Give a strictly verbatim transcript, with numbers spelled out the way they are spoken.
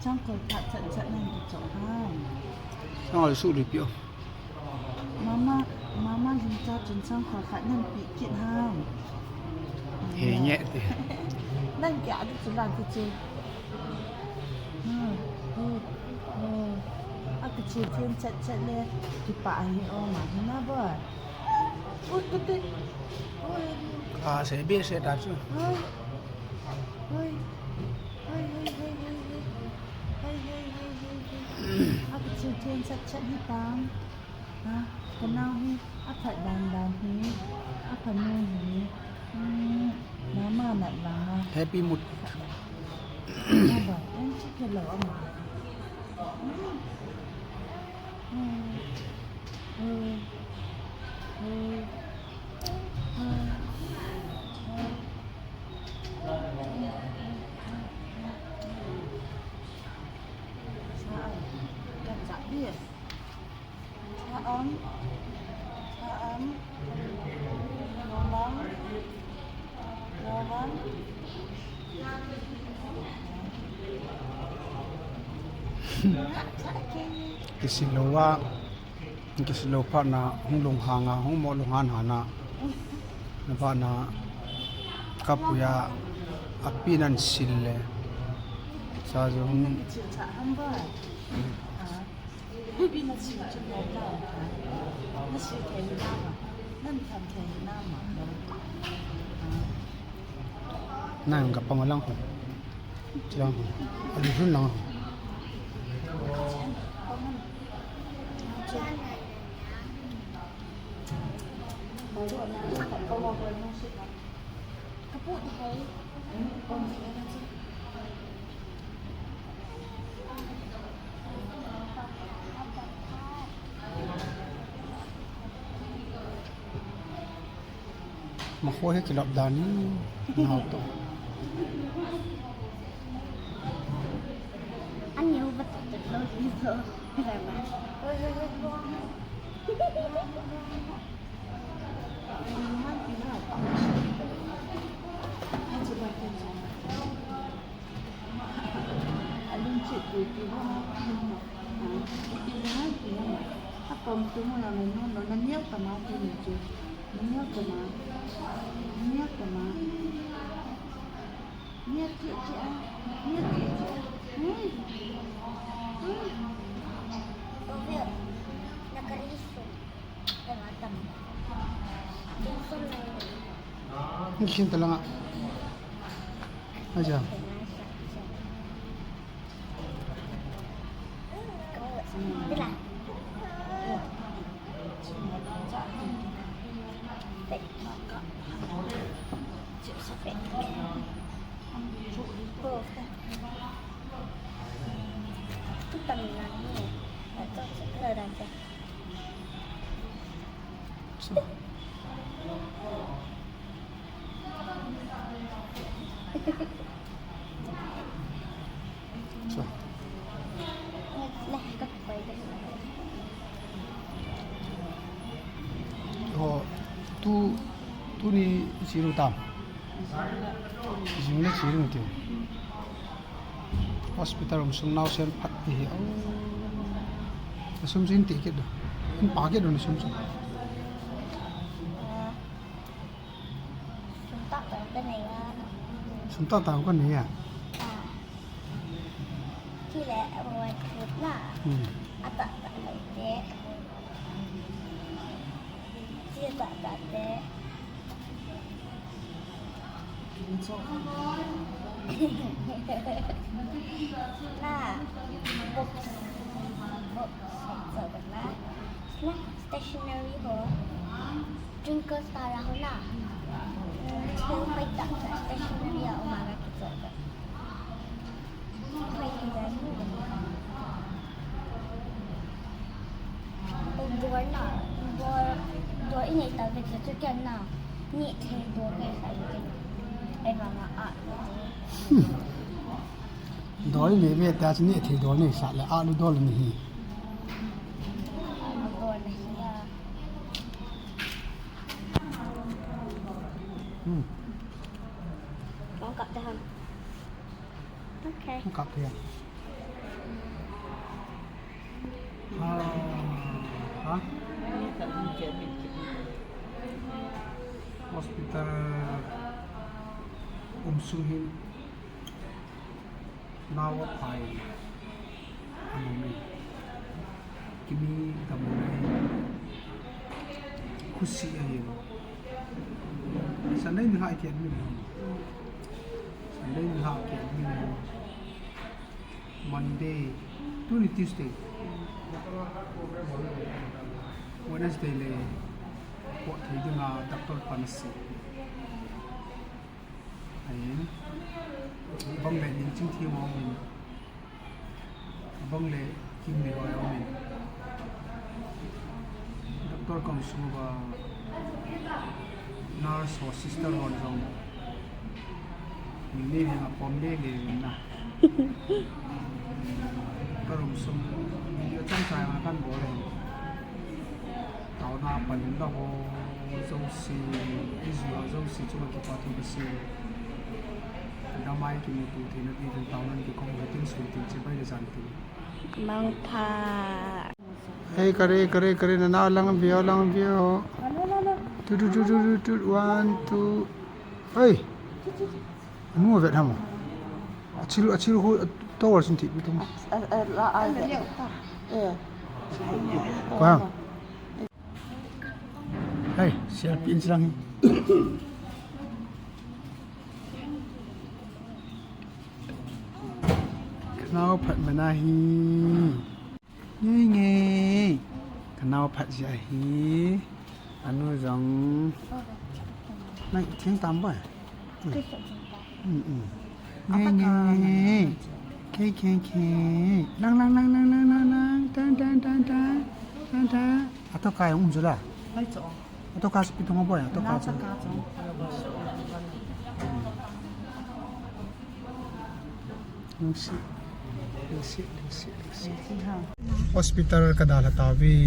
Changkol khat chat chat nan kichoh ham. Changkol suh lui peh o. Mama, mama lhingcha chun changkol khat nan peh kit ham. He nge te. Nan kya di chu la di chu. Hmm, hmm, hmm. A kichil thim chat chat le kipah hi o ma hi na ba. Ui, kiti. Ui. Ka se be se ta chu. Ui. Ui. Ui, ui, ui, ui, ui. Ui, ui, ui, ui, ui. A kichil thim chat chat hi tang. Ha, ka nau hi, a phat dan dan hi, a phat nu hi, um, mama nat vang a. Happy mood. Mama, en chi ke lo ama. Um, um, um, um, um, um. Sa, kan sa, yes. Sa am, sa am, lolang, lolang. Kisil lou a, kisil lou phat na, hung lunghang a, hung mo lunghan han a, na phat na, ka puia, a pi nan sil le, sa jo hung. Pi na sil chu na ta. Na sil thei na ma. Na tham thei na ma. Nang ka pang lang ko. Chilang ko. Alu hun lang ko. Ka pu thei. Ma kho hi kilap dan in, nau to. Ani ho bat to lo ni to. Hoi, hoi, hoi, hoi. Ni kin talanga. Aja. Ho, tu, tuni chiru tam. Jing le chiru ti. Hospital um sung nau sen phat ti hi. Oh. Sum jin ti kit do. In pa kit do ni sum jin. Sum tah tah ka nei a. Sum tah tah ka nei a. Ah. Chule, a mo ai khut na. Hmm. A tah tah lo te. Chi tah tah te. Na. Books. Books. So, na. Na, stationery ho. Twinkle star ho na. Thil hoitah tah stationery a um a kichoh. Dor na, dor, dor i nei ta ve chu ken na. Ni thei dor ke sa i ken. Ei vang a. Dor i nei ve ta chu ni thei dor nei sa le a lu dor ni hi. A lu dor ni hi a. Hmm. Kong kap te ham. Okay. Kong kap te ham. Ha? Hospital um sung hin nao aphai. Anom e. Kimi damna hi khusi ahi. Sunday nilhah kian min. Sunday nilhah kian min. Monday, tuni Tuesday. Wednesday le pot thei dinga doctor pan asei. Ahin, abang le Ningchingthem a um in, abang le Kimneihoa a um in. Doctor kong sung uva nurse ho, sister hon jong min nei nei a pom le le na. Ka room sung video chang chang a kan bol e. Taona pan in la ho jouse, i ji ho jouse chunga kipa thu kasei. Damai kimuto theina dingin taona kikhom u hitin, sun tin, chibai le jan tin. Mangpha. Hey, kare, kare, kare, nana lang view, lang view. Tu, tu, tu, tu, tu, tu, one, two. Hey. Anu vet ham. Achil, achil ho, tower sin ti, tu. A, a, la, a, a. Eh. Ko ham. Hey, selfie in silang. Ka nao phat mana hi. Nge nge. Ka nao phat jeh ahi. Anu jong. Nang theng tam ba? Hmm, hmm. Nge nge. Ke ke ke. Lang lang lang lang lang lang lang. Tan tan tan tan. Tan tan. Ato kai um jula. Ato ka speed thong boy, ato ka chu. Lungsi, lungsi, lungsi, lungsi. Hospital ka dalha tauve.